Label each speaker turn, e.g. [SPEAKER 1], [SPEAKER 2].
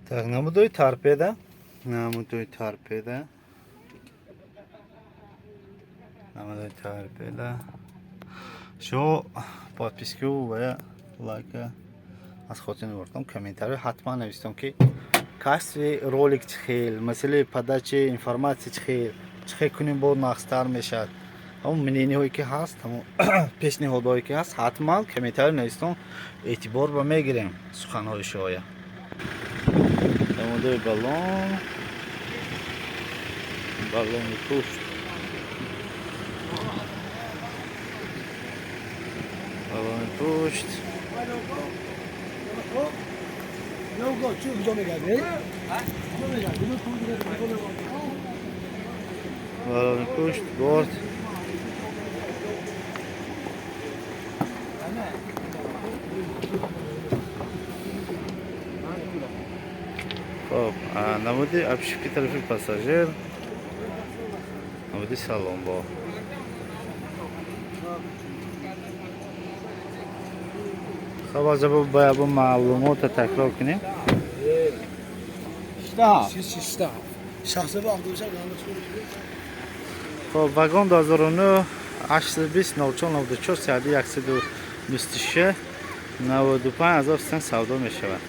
[SPEAKER 1] Так, намудои торпеда, намудои торпеда, намудои торпеда. Шумо подписку ва лайка аз хотир набурдам, комментарио ҳатман навистам, ки качествои ролик чӣ хел, масъалаи подачи информация чӣ хел, чӣ хел кунем, бо нағзтар мешавад. Ҳамон мнениҳое ки ҳаст, ҳамон пешниҳодҳое ки ҳаст, ҳатман комментарио навистон, эътибор ба мегирем суханҳои шумоя. Намудои баллон, баллони пушт, баллони пушт. Баллони пушт, борт. Хоб, намуди обшивки тарафи пассажир, намуди салонбо. Хоб, аз бояд бо маълумота такрор кунем. Хоб, вагон 2009, 820 04 94 31 126 95 ҳазор сен савдо мешавад.